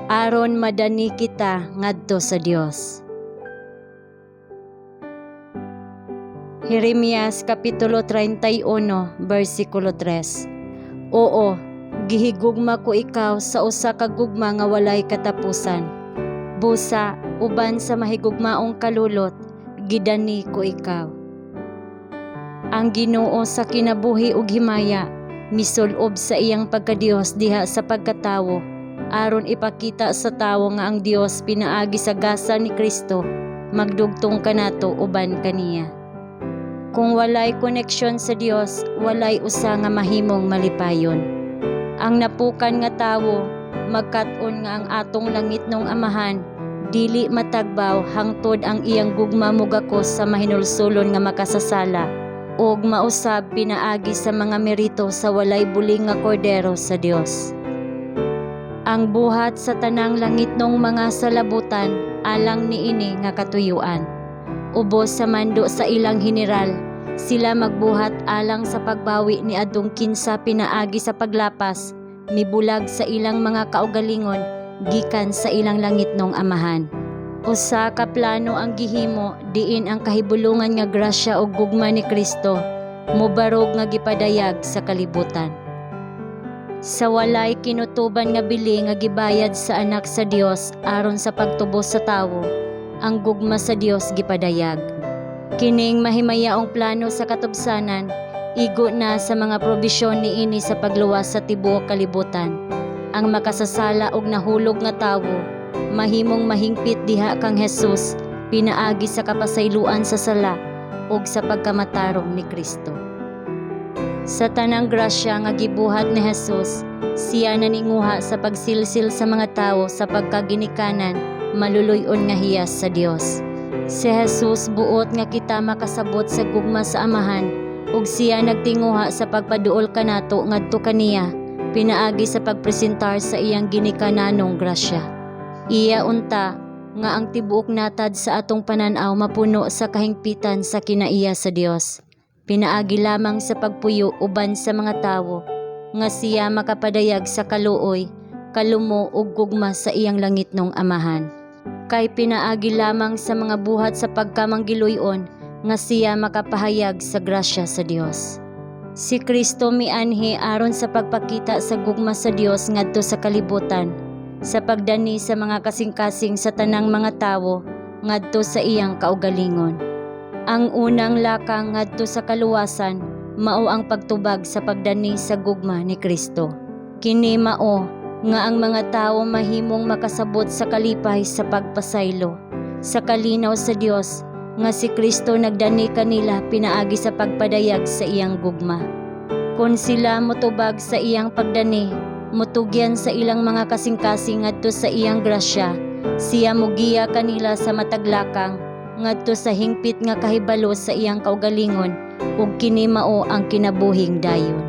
Aron madani kita ngadto sa Dios. Jeremias kapitulo 31 bersikulo 3. Oo, gihigugma ko ikaw sa usa ka gugma nga walay katapusan. Busa uban sa mahigugmaong kalulot, gidani ko ikaw. Ang Ginoo sa kinabuhi ug himaya misulob sa iyang pagkadios diha sa pagkatawo aron ipakita sa tawo nga ang Dios pinaagi sa gasa ni Kristo magdugtong kanato uban kaniya. Kung walay koneksyon sa Dios, walay usa nga mahimong malipayon. Ang napukan nga tawo magkat-on nga ang atong langitnong Amahan dili matagbaw hangtod ang iyang gugma mugakos sa mahinulsulon nga makasasala ug mausab pinaagi sa mga merito sa walay buling nga kordero sa Dios. Ang buhat sa tanang langitnong mga salabutan alang niini nga katuyuan. Ubos sa mando sa ilang heneral, sila magbuhat alang sa pagbawi ni adtong kinsa pinaagi sa paglapas, mibulag sa ilang mga kaugalingon gikan sa ilang langitnong Amahan. Usa ka plano ang gihimo diin ang kahibulungan nga grasya ug gugma ni Kristo mobarog nga gipadayag sa kalibutan. Sa walay kinutuban nga bili nga gibayad sa Anak sa Dios aron sa pagtubos sa tawo, ang gugma sa Dios gipadayag. Kining mahimayaong plano sa katubsanan, igo na sa mga probisyon niini sa pagluwas sa tibuok kalibutan. Ang makasasala og nahulog nga tawo mahimong mahingpit diha kang Jesus pinaagi sa kapasayloan sa sala ug sa pagkamatarong ni Kristo. Sa tanang grasya nga gibuhat ni Jesus, siya naninguha sa pagsilsil sa mga tawo sa pagkaginikanan maluluy-on nga hiyas sa Dios. Si Jesus buot nga kita makasabot sa gugma sa Amahan ug siya nagtinguha sa pagpaduol kanato ngadto kaniya pinaagi sa pagpresentar sa iyang ginikananong grasya. Iya unta nga ang tibuok natad sa atong panan-aw mapuno sa kahingpitan sa kinaiya sa Dios. Pinaagi lamang sa pagpuyo uban sa mga tawo nga siya makapadayag sa kaluoy, kalumo ug gugma sa iyang langitnong Amahan. Kay pinaagi lamang sa mga buhat sa pagkamanggiluyon nga siya makapahayag sa grasya sa Dios. Si Kristo mianhi aron sa pagpakita sa gugma sa Dios ngadto sa kalibutan, sa pagdani sa mga kasing-kasing sa tanang mga tawo ngadto sa iyang kaugalingon. Ang unang lakang ngadto sa kaluwasan mao ang pagtubag sa pagdani sa gugma ni Kristo. Kini mao nga ang mga tawo mahimong makasabot sa kalipay sa pagpasaylo, sa kalinaw sa Dios nga si Kristo nagdani kanila pinaagi sa pagpadayag sa iyang gugma. Kon sila motubag sa iyang pagdani, motugyan sa ilang mga kasing-kasing ngadto sa iyang grasya, siya mogiya kanila sa matag lakang ngadto sa hingpit nga kahibalo sa iyang kaugalingon ug kini mao ang kinabuhing dayon.